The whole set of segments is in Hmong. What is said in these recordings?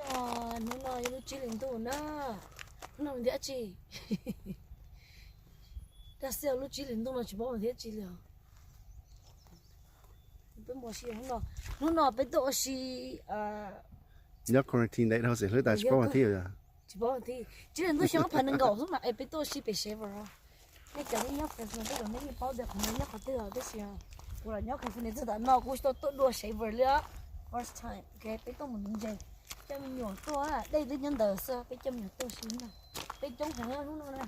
Hnub no yog lub tsib hlis ntuj na. Hnub no nti ab tsi? Dag xij, lub tsib hlis ntuj no tsis paub nti ab tsi li os. Peb mus ua si hnub no, hnub no peb tuaj ua si. Nyob quarantine ntawm dhau xwm hlwb tas tsis paub ua tib. Tsis paub ua tib, tsib hlis ntuj xyoo ob phav nees nkaum xwb mas es peb tuaj ua si pem Shaver. Nej cov nej nyob Fresno tej zaum nej yeej paub tias qhov no yog qhov twg os, tab sis kuv los nyob California txog tav no kuv tsis tau tuaj dua Shaver li. First time, ok, peb tuaj mus nuv ntses, coj me nyuam tuaj, dej twb nyob ntawd xwb, peb coj me nyuam tuaj si na. Peb coob heev hnub no na.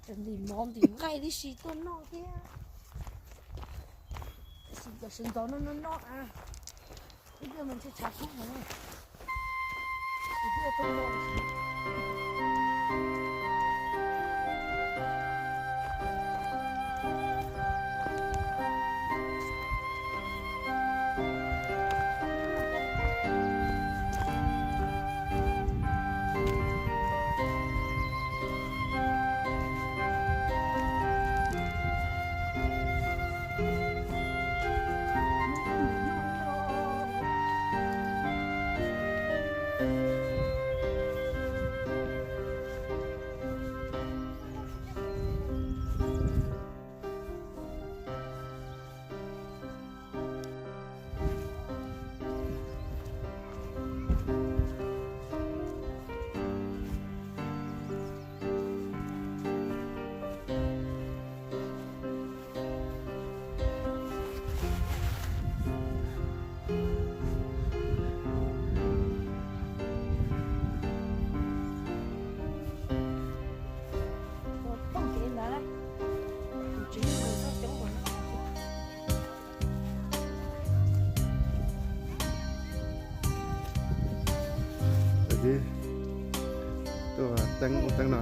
Cov ntim mov ntim nqaij tib si tuaj noj thiab. Tab sis cov sawv ntxov no noj noj a, ib pliag mas ntshe tshav kub heev. Tuaj teeb ub teeb no.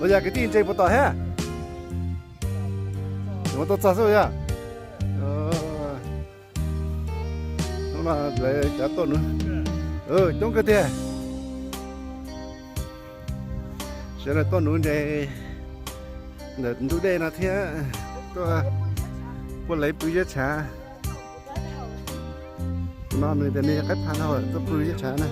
Ua cas kwv tij ntses puas tom thiab? Ua tuaj txog xwb yog. Hnub no lawv cov tuaj nuv coob kawg tiag. Sawv daws tuaj nuv ntses ntawm ntug dej no thiab tuaj puag lawv pw ziab tshav. No nws tias nws yog qaib pha no tuaj pw ziab tshav na.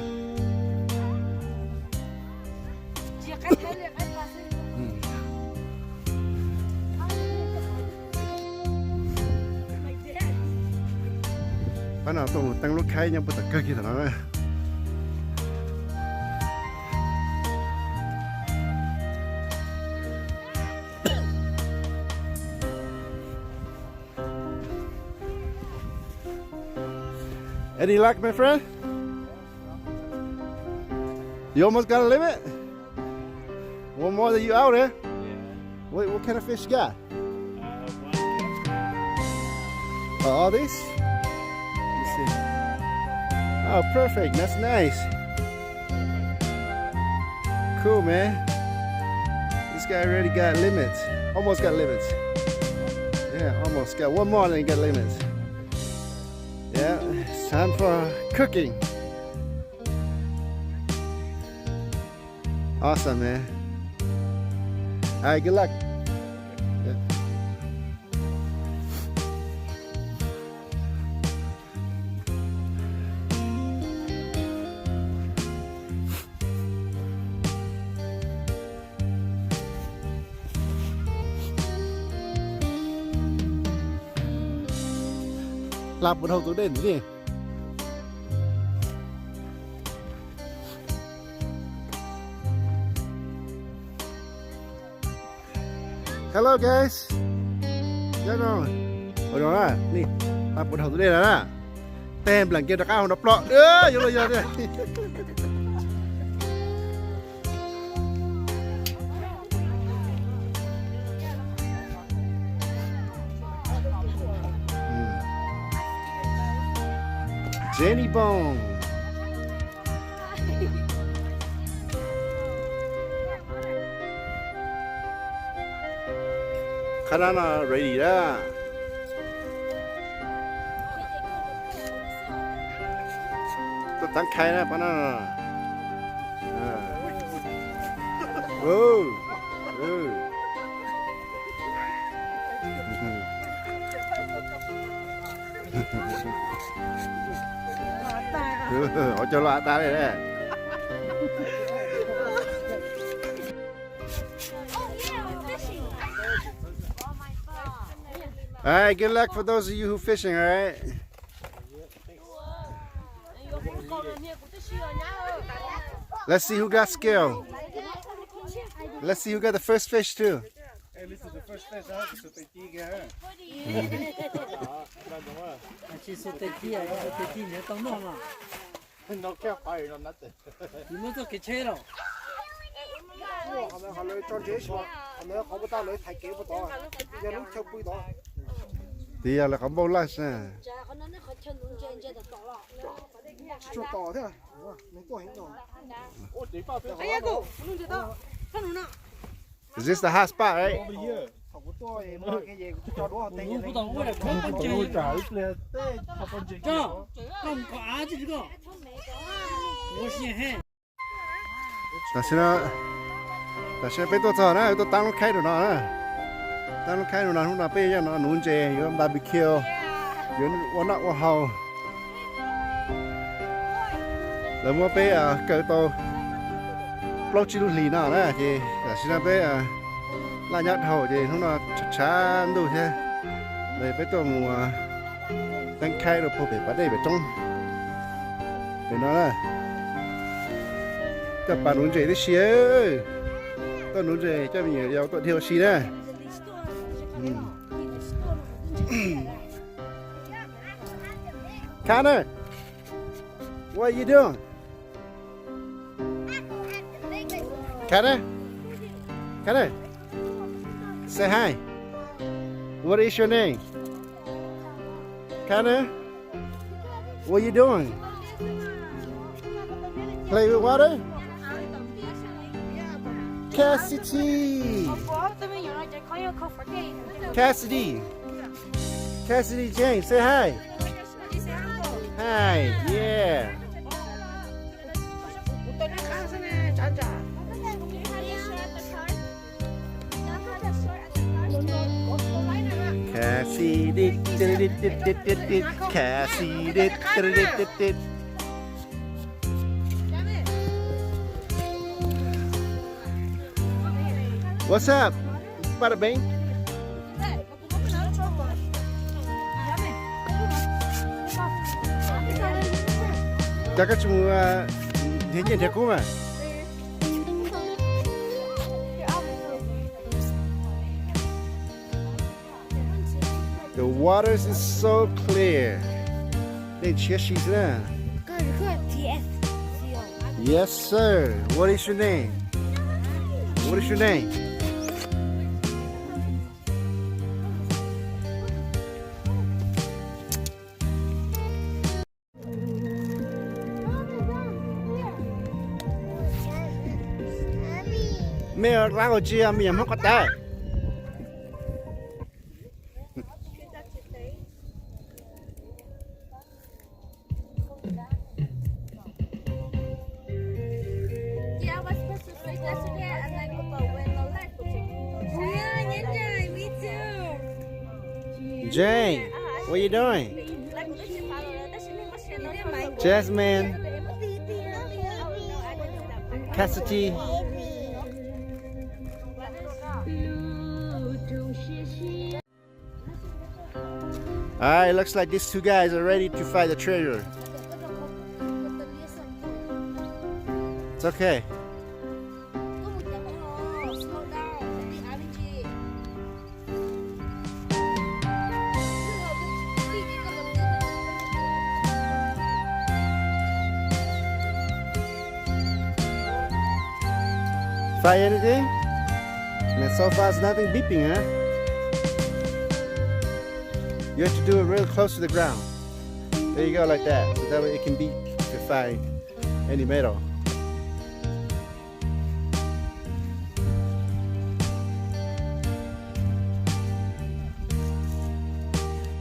Pab no tuaj mus teeb lub khaib nyob puag tom kawg kiag tom no na. Any luck, my friend? You almost got a limit? One more than you out there? What, what kind of fish you got? Oh, all these? Let me see. Oh, perfect. That's nice. Cool, man. This guy already got limits. Almost got limits. Yeah, almost. Got one more and got limits. Yeah, it's time for cooking. Awesome, man. All right, good luck. Hla puas dhau tus dej ntxiv li? Hello guys. Ua zoo na, hla puas dhau tus dej na. Tej nplam kiag rov qab hauv no ploj, yuav luag yog tiag. Danny Bone. Qhab nab no ready lawm. Tuaj tab khaib na pab no. Ua cov los tas li. All right, good luck for those of you who fishing, all right? Let's see who got skill. Let's see who got the first fish too. Tias lawv qhov npauj laj sab. Is this the hot spot, right? Tam sim no, tam sim no peb tuaj txog na, tuaj tab lub khaib rau no na. Tab lub khaib rau no, hnub no peb yuav noj nuv ntses, yuav barbecue, yuav ua noj ua haus. Lawv muab peb kaw tau plaub tsib lub hlis no na, ces tam sim no peb laj nyob dhau ces hnub no tshav tshav ntuj thiab, peb tuaj mus tab khaib rau puag pem pas dej pem roob pem no na. Coj pab nuv ntses tib si, tuaj nuv ntses coj me nyuam yaus tuaj dhia ua si na. Connor, what are you doing? Connor? Connor? Say hi. What is your name? Connor? What you doing? Play with water? Cassidy. Cassidy. Cassidy James, say hi. Hi, yeah. Cassidy, Cassidy, Cassidy. What's up? Bada bing. Cas koj tsis mus nrhiav nyiaj nrhiav kub mas? The waters is so clear. Dej ntshiab si xwb na. Yes, sir. What is your name? What is your name? Mej ua dlaab ua tsi, mej yuav Hmoob quav tawv? Jane, what you doing? Jasmine. Cassidy. Alright, looks like these two guys are ready to find the treasure. It's okay. Find anything? Man, so far it's nothing beeping, huh? You have to do it real close to the ground. There you go, like that. So that way it can beat to find any metal.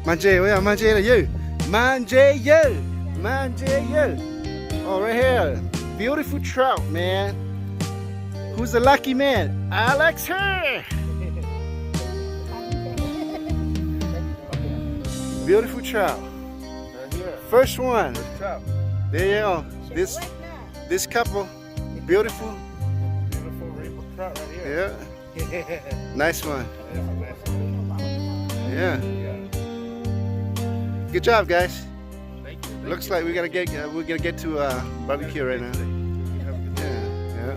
Maj ntse, maj ntse yawg, maj ntse yawg, maj ntse yawg. Oh, right here. Beautiful trout, man. Who's the lucky man? Alex here. Beautiful trout. First one. There you go. This this couple, beautiful. Beautiful reaper trout right here. Yeah. Nice one. Yeah. Good job, guys. Looks like we gotta get uh, we're gonna get to uh, barbecue right now. Yeah, yeah.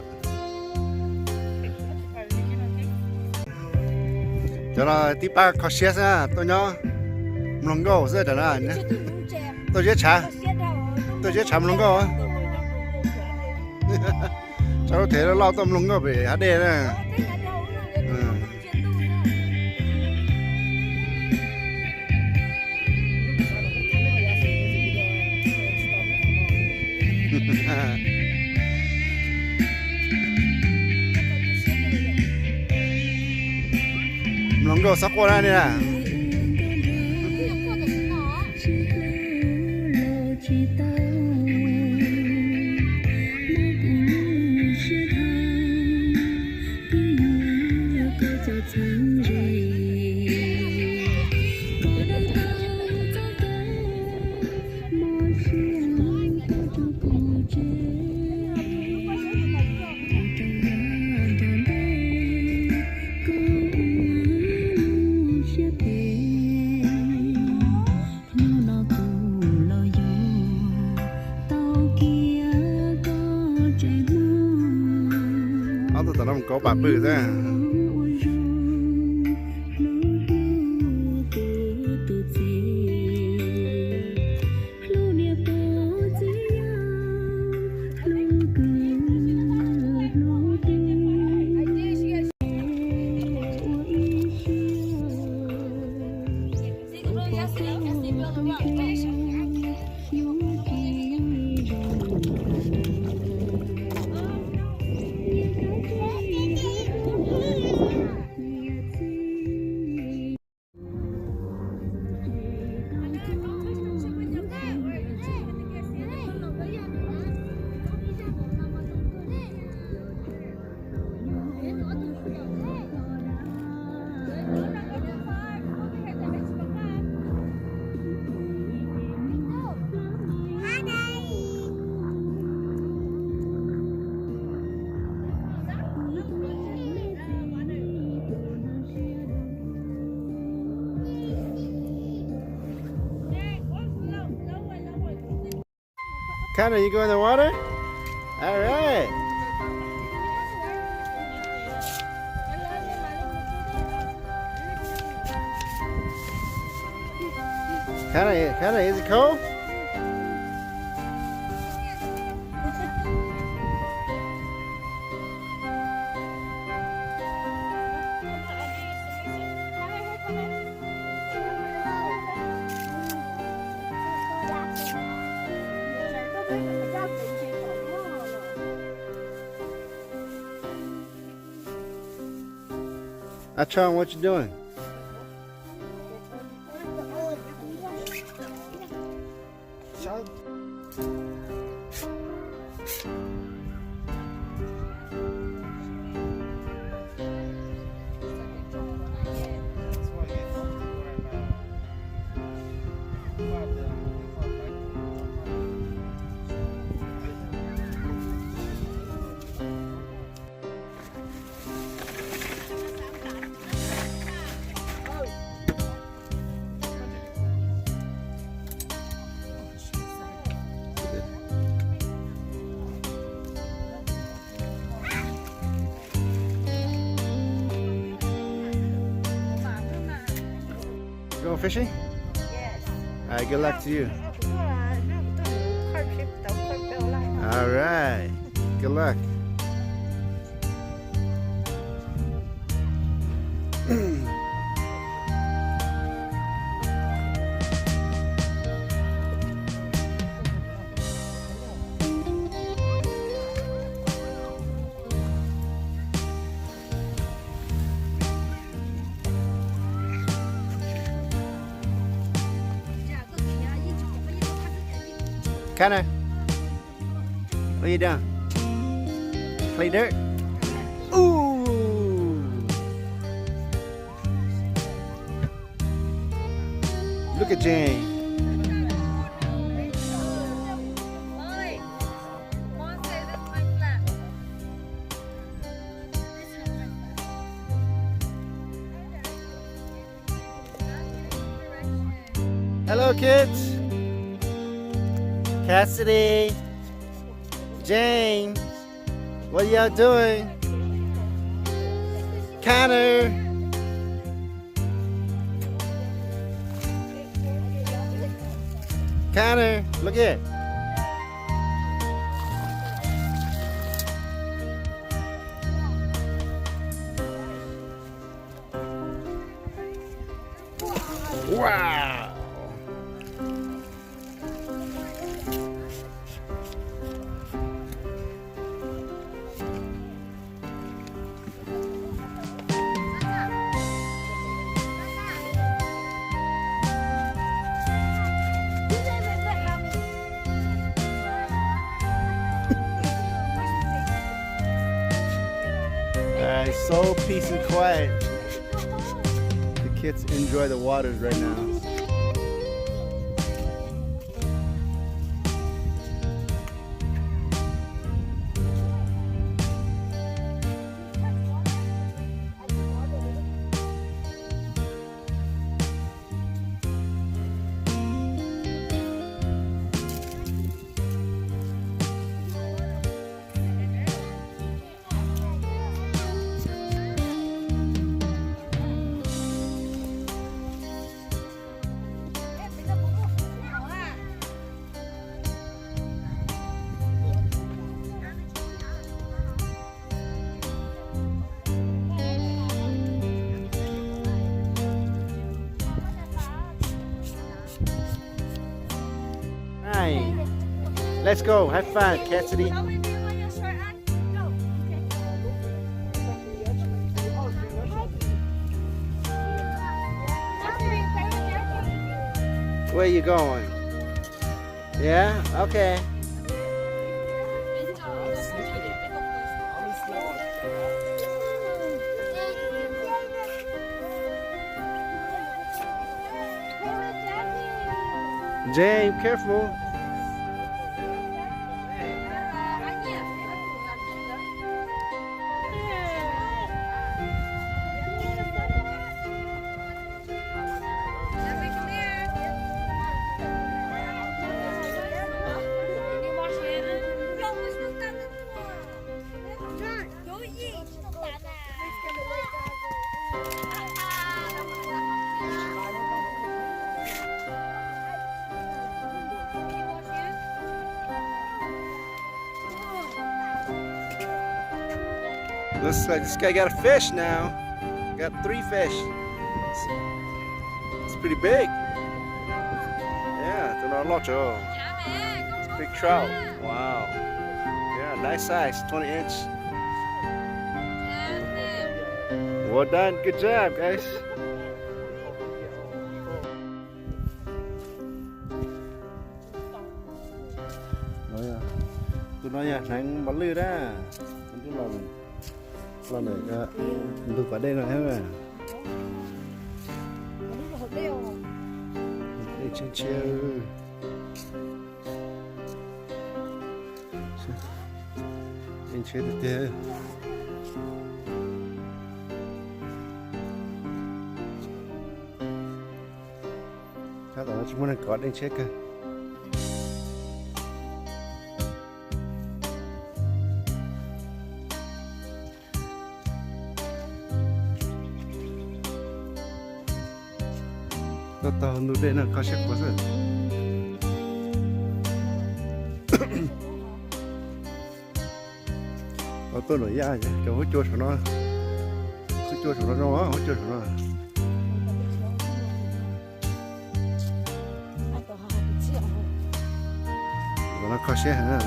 Cov no tib pab kho siab xwb, tuaj nyob mloog nkauj xwb cov no. Tuaj ziab tshav, tuaj ziab tshav mloog nkauj. Tso lub thev loj loj tuaj mloog nkauj pem hav dej na. Mloog nkauj xob quaj na. Ob tug tom no mus kauv pam pw xwb. Kinda, you go in the water? All right. Kinda, kinda, is it cold? Achong, what you doing? Going fishing? Yes. All right, good luck to you. All right. Good luck. Connor, what you doing? Play dirt? Ooh! Look at Jane. Hello, kids. Cassidy. Jane. What y'all doing? Connor. Connor, look here. Wow. Uh, it's so peace and quiet. The kids enjoy the waters right now. Nice. Let's go. Have fun, Cassidy. Where you going? Yeah? Okay. Jane, careful. Looks like this guy got a fish now. Got three fish. It's pretty big. Yeah, tus no loj tsawv. Big trout. Wow. Yeah, nice size, twenty inch. Well done. Good job, guys. Tus no yog hneev mos lwj na. Tus no los, los ntawm ntug pas dej no thiab. Dej tshiab tshiab. Dej tshiab tiag tiag. Tab tom no tsis muaj neeg kov, dej tshiab kawg. Tuaj taug ntug dej no kho siab khuav xwb. Tuaj nram yaj, cov huab cua saum no, huab cua saum no zoo, huab cua saum no. Tus no kho siab heev,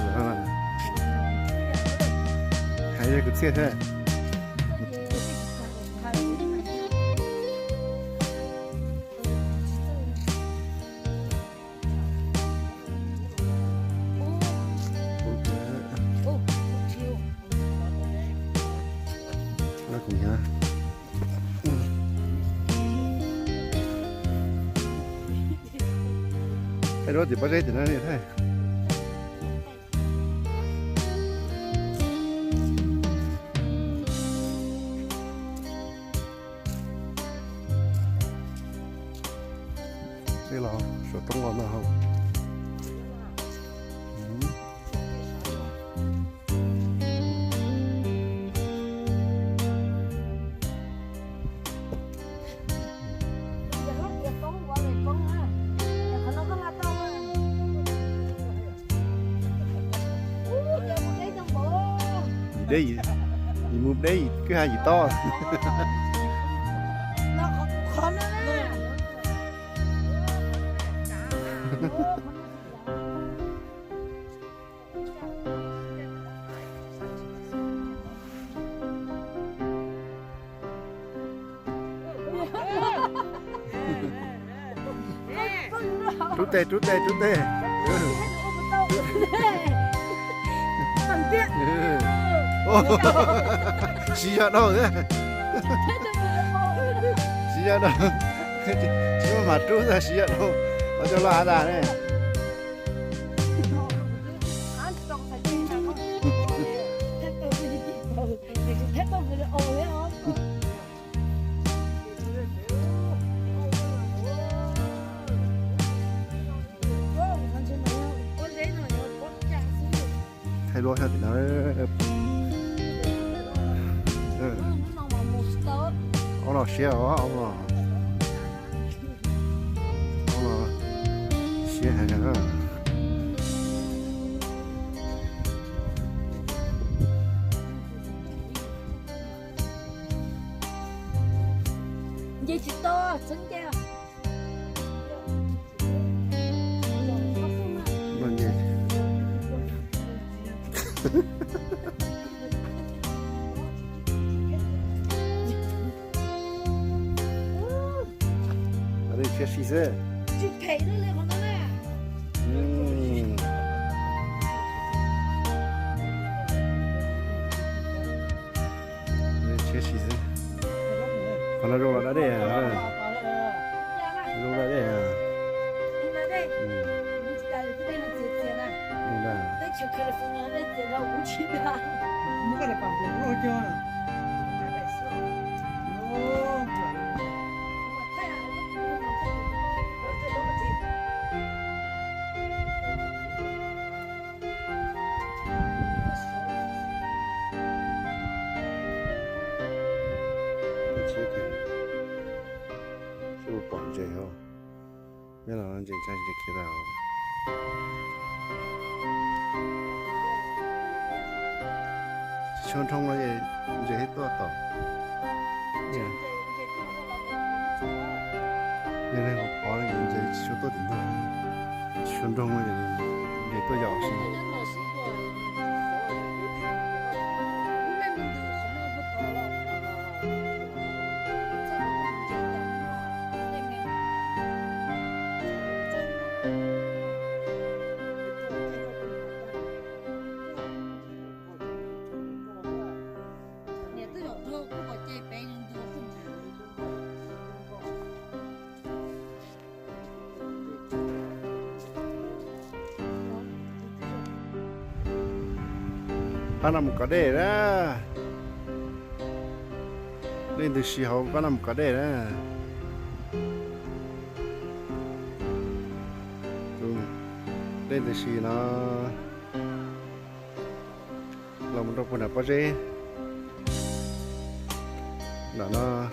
hais li kwv txhiaj thiab. Thaij duab tim pob zeb tim no thiab. Tej los saum roob los no hauv. Deb, mus deb kwj ha yim tob. Rub tes, rub tes, rub tes. Siv zog dhau thiab. Siv zog dhau. Tsis muaj mas rub, siv zog dhau. Los coj los av tas ne. Thaij duab saib tim no. Ob no siab os, ob no. Ob no siab heev. Nce tsis tau, txhob nce. Dej tshiab si xwb. Dej tshiab si xwb. Qhov no zoo los da dej, zoo da dej. Pom ntses os, nyob no ntses ntshai ntses khiav tag. Tsis tshua nroo no ntses thiaj tuaj tom. Yog leej qhov ntses tsis tshua tuaj tim no, tsis tshua nroo no ntses tuaj yos si. Pab no mus kov dej na. Dej ntws si hauv pab no mus kov dej na. Dej ntws si no. Los mus rau puag nram pob zeb. Nram no.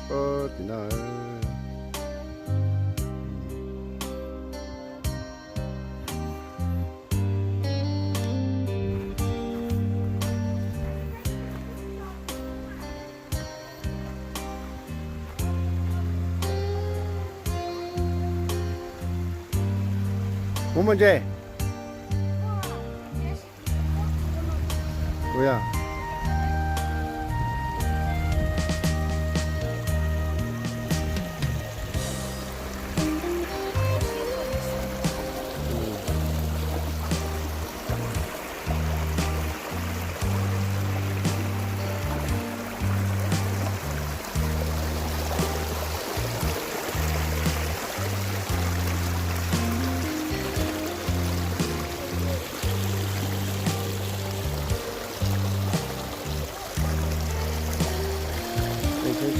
Pob tim no. Mus mus ntses. Ua yog.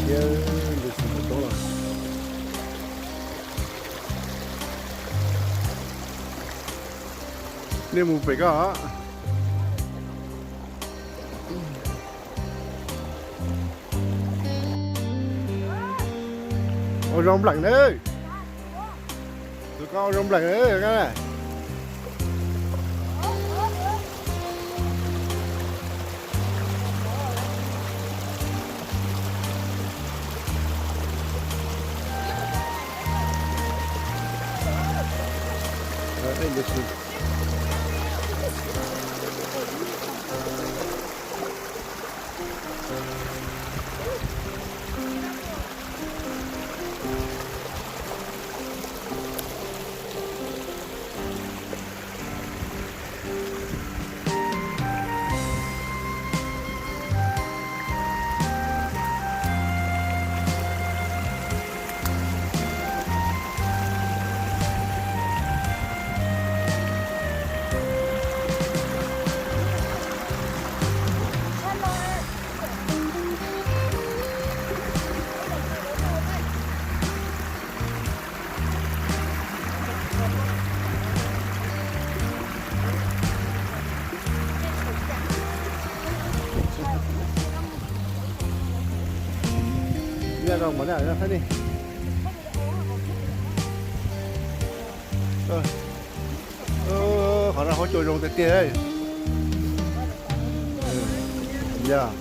Thiab ntws xis mus roob los. Nej mus pem ko. Ua zoo npleem na. Tus ko ua zoo npleem na. Qhov no haub cua zoo tiag tiag. Yog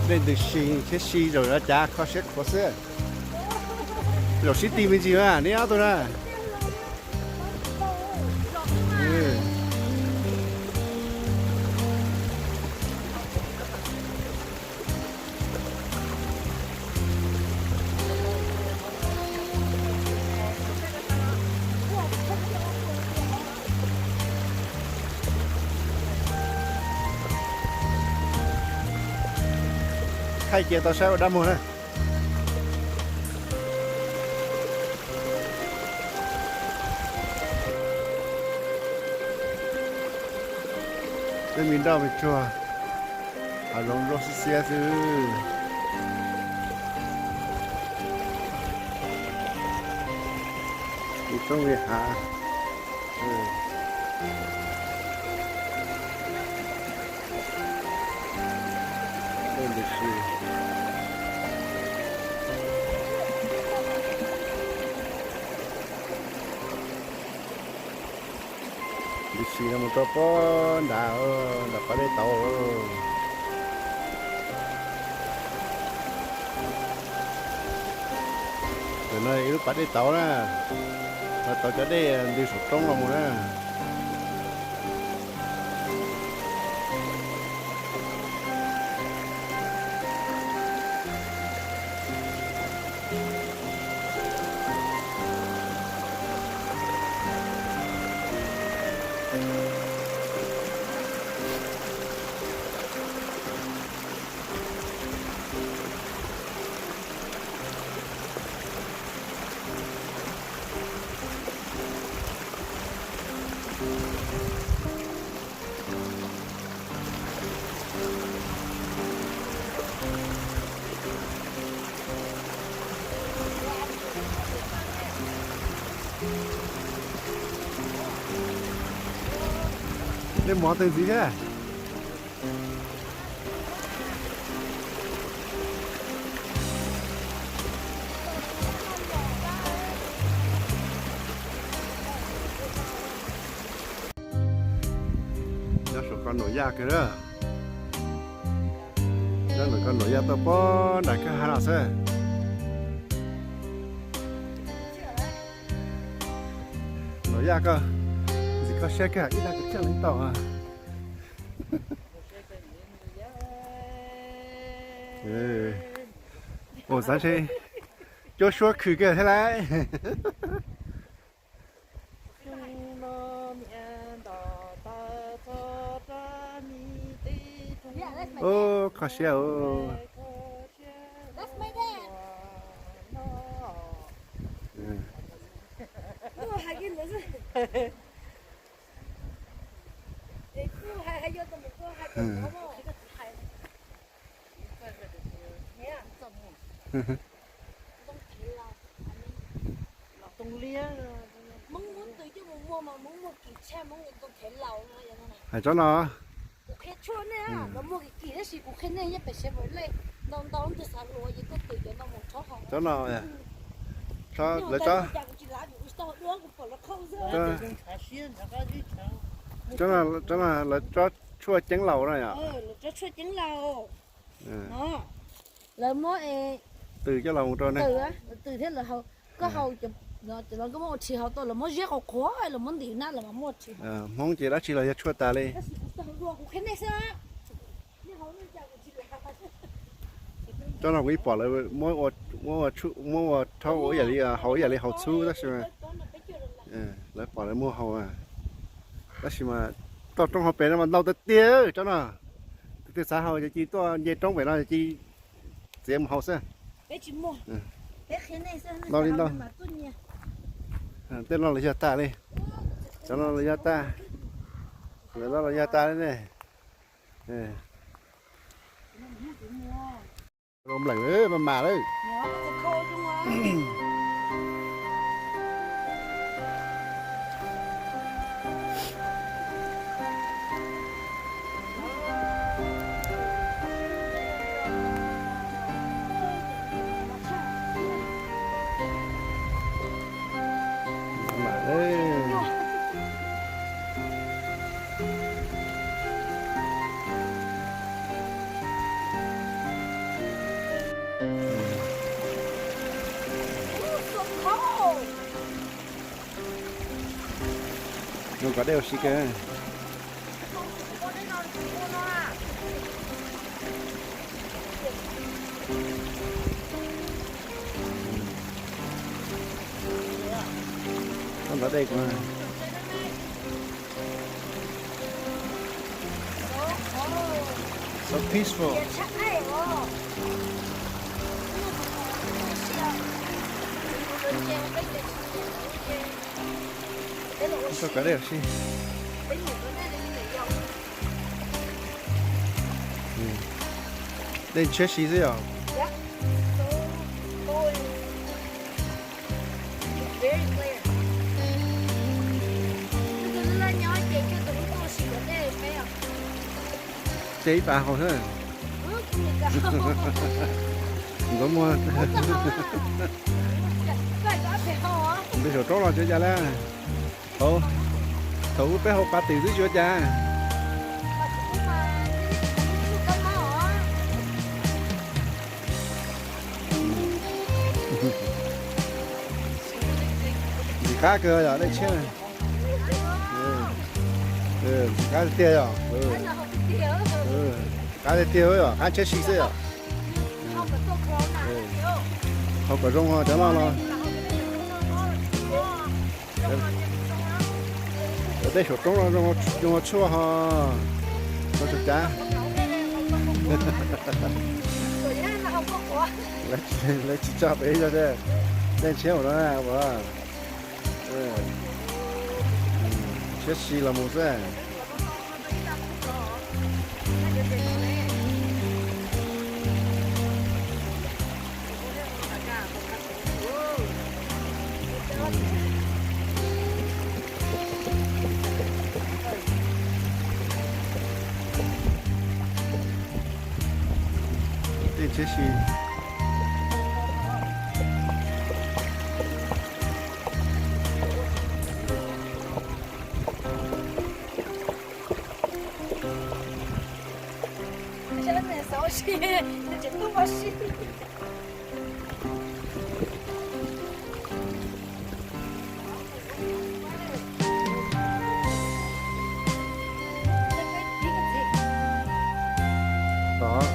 dej ntws si thiab si zaum no cav kho siab khuav xwb. Zaum sib ti me ntsis mas neb ob tug na. Thaij cia tau saib ua dab muag na. Tej me nroj me tsuag, hav zoov nplooj xiab xiab xwb. Ib tsob me hav. Ntws si no mus rau pob nrad, nram pas dej tauv. Ntawm no ib lub pas dej tauv na, los tauv cov dej ntws saum roob los mus na. Nej mov twg ntxiv thiab? Nyob saum ko nuam yaj kawg na. Nyob saum ko nuam yaj tuaj pob nram kwj ha no xwb. Nuam yaj koj ntxim kho siab kawg, ib dag kuv coj leej tau. Ua xav ntshe cuab suab khwm kawg thiab lauj. Ub, kho siab os. Hais tsob no. Tsob no, lawv tsob, tsob no lawv tsob tshuaj ceeb laus no yom. Lawv muab tws coj los mus rau ne. Tws thiab lawv haus, koj haus cov no koj muab ua rhi haus tau, lawv muab ziab qhuav qhuav los muab ntim na los mas muab ua rhi. Hmoob ces dab tsi los yog tshuaj tas li. Tsob no kuv ib pom lawv muab ua, muab ua rhaub ua ib yam li haus, ib yam li haus txhub tab sis mas lawv pom lawv muab haus, tab sis mas toj roob hauv pes no mas ntau tiag tiag tsob no. Tus twg xav haus ces cia tuaj nce roob pem no ces cia txiav mus haus xwb. Ntau li ntau. Tej no los yog tas li. Cov no los yog tas. Lawv no los yog tas li ne. Nplees mas mas lawm. Zoo kov dej ua si kawg. Koj ntov dej kuv. So peaceful. Koj ntov dej ua si. Dej ntshiab si xwb yom. Ces ib pas haus xwb. Ntxuav muag. Npej saum roob los tsis ua cas li. Thaum, thaum ub peb haus pas twm twb tsis ua cas. Ntxim qab kawg yom, dej tshiab. Ntxim qab tiag tiag yom. Qab tiag tiag yom, qab ntshiab si xwb yom. Haus kom zoo cov no los. Cov dej saum roob no zoo ua tshuaj ho. Zoo tsuas cav. Lawv tsis tso pem zog tias dej ntshiab ua no na. Ntshiab si los mus xwb. Tej ntshiab si. Tod.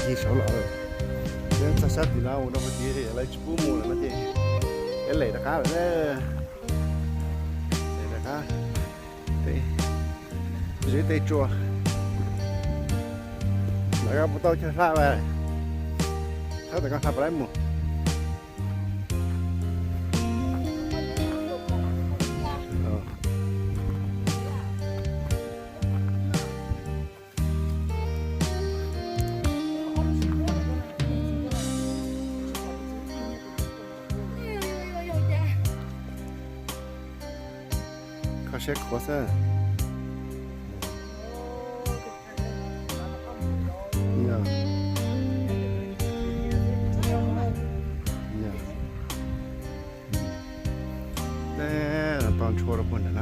Ncig saud los, peb txog sab tim no mus rau qhov tid lawv tsis pub mus lawm no ces peb lem rov qab lawm. Lem rov qab. Zeb tej tsua. Lawv koj puas tau chaw hla vas, txhob tawm koj hla puas laib mus. Siab qhuav xwb. Tej no tau ntshua rau puag nram no.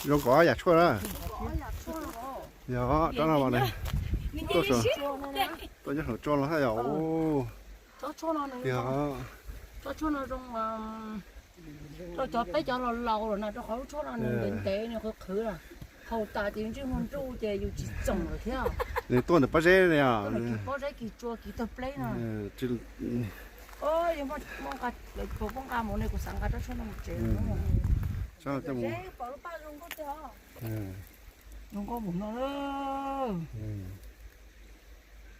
Zoo nkauj yam tshuaj na. Yog, tsob no mas, tuaj nyob saum tsua no thiab yog. Yog, tsob tshuaj no zoo rau cov peb cov laus laus lawm no, rau qhov lub tshuaj no nws ntev ntev nws qhwv qhwv lawm, haus tas ces ntsej muag nruj ces yus tsis txoom lawm thiab. Nws tuaj ntawm pob zeb no yog. Pob zeb kis tsua kis tawg pleb no. Yog muaj nqa, lawv pab nqa mus ne, kuv xav nqa tsob tshuaj no mus tsev. Zoo nkauj mus no.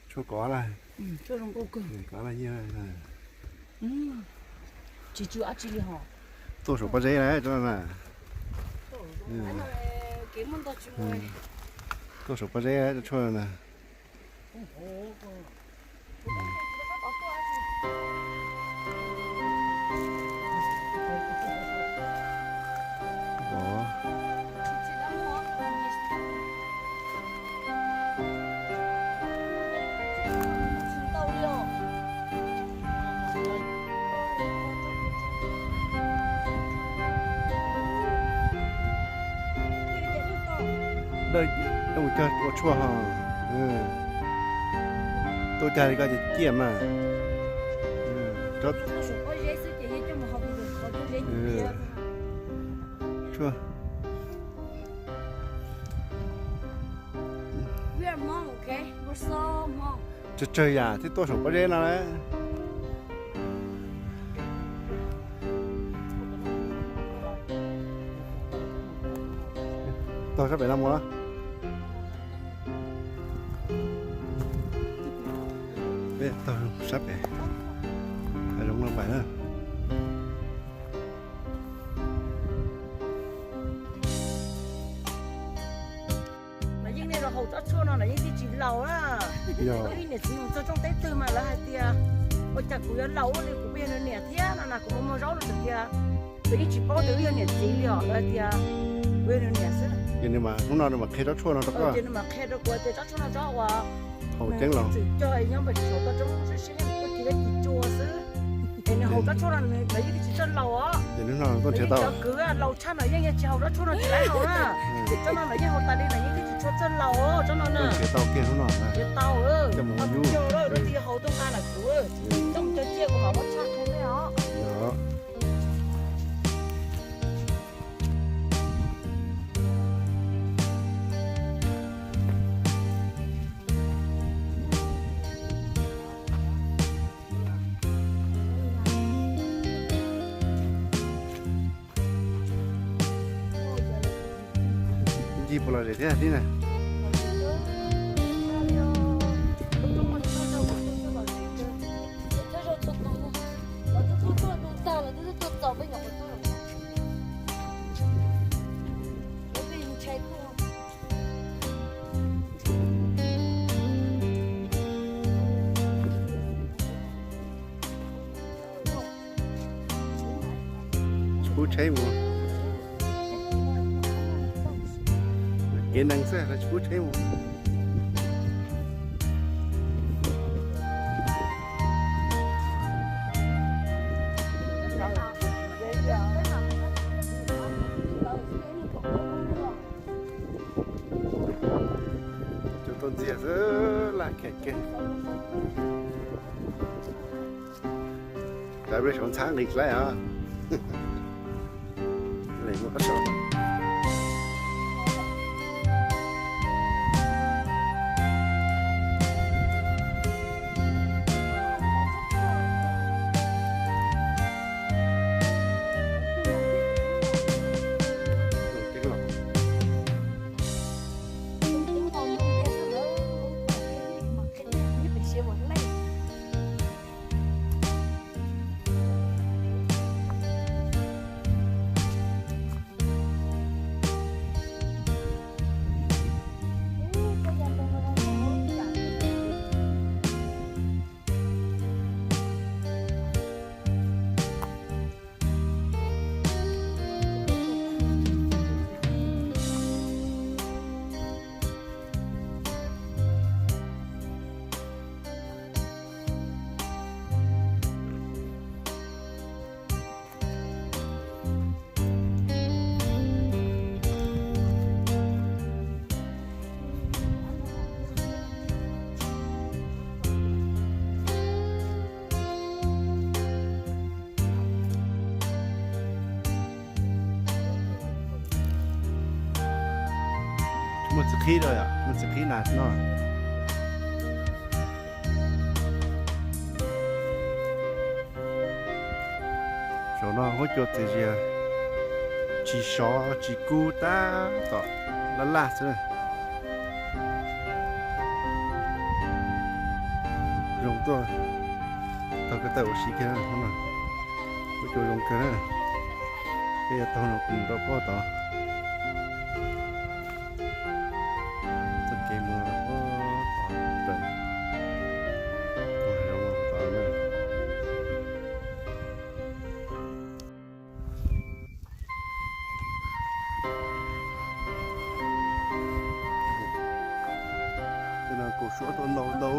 Tshuaj kov na. Tshuaj zoo nkauj kawg. Tsis tsw dab tsi li hos. Tuaj saum pob zeb na, tsob no na. Tuaj saum pob zeb tsob tshuaj na. Ua tshuaj ho, tuaj cag li koj ces ciaj mas. Tshuaj. Tsawg tsawg yam thiaj tuaj saum pob zeb no lawm. Taug sab pem no mus. Peb taug sab pem, hav zoov no pais na. Mas yeej nej los haus tsob tshuaj no los yeej thiaj tsis laus na. Ib niam txiv mus txog tsooj teb twg mas lawv hais tias, ua cas kuv yuav laus ua li, kuv puas yog nws niam thiab no na, kuv muaj muaj zaub no tias, lawv yeej tsis paub tias wb yog niam txiv li os, lawv hais tias kuv yog nws niam xwb. Ces nws mam, hnub no nws mam qhia tsob tshuaj no rau koj. Ces nws mam qhia rau kuv tias tsob tshuaj no txhob ua, haus ceeb los txwm cog nyob pem saum toj roob sib sib nyob kis dab kis tsua xwb. Es nws haus tsob tshuaj no mas yeej thiaj tsis txawj laus os. Ces hnub no koj nrhiav tau cov kwv laus tshaj mas yeej tsis haus tsob tshuaj no tsis laib haus na. Tsob no mas yeej haus tas li mas yeej thiaj tsis tshua txawj laus os, tsob no na. Nrhiav tau kiag hnub no, nrhiav tau, tau mus cog lawm, lub twg yog haus tuaj nqa lam kuv, coj mus cog ciaj kuv mam muab tshaj qhia nej os. Ncig puas lom zem thiab tib na. Tsis pub tsheb mus. Kev neeg xwb los tsis pub tsheb mus. Cov tuaj ntxias xwb laj khev kiag. Lawv ua saum ntxhab nqis lawm os. Leej muaj qab saud. Txiv qhib rau yom, txiv qhib nas no. Saum no huab cua txias zias, tsis sov tsis kub, tab tom laj laj xwb. Zoo tuaj taug ko taw ua si kiag no, huab cua zoo kawg na. Peb yuav taug no mus rau pob tod. Txoj kev mus pob tod raws, tod na. Tej no kaus suab tuaj ntau ntau.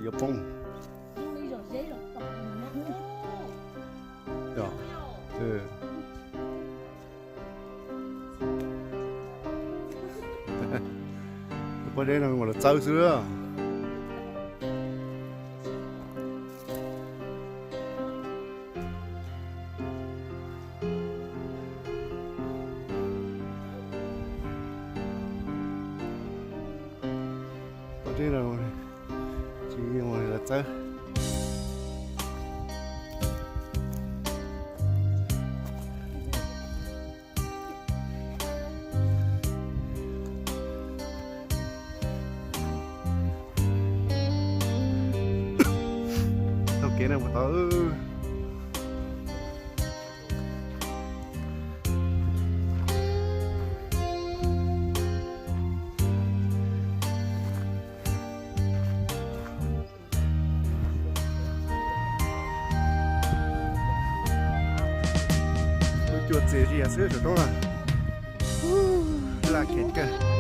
Yuav poob. Pob zeb no mas lawv txawb xwb. Pob zeb no tsis, lawv txawb. Taug kev no mus tod. Huab cua txias zias xwb saum roob na. Laj khev kawg.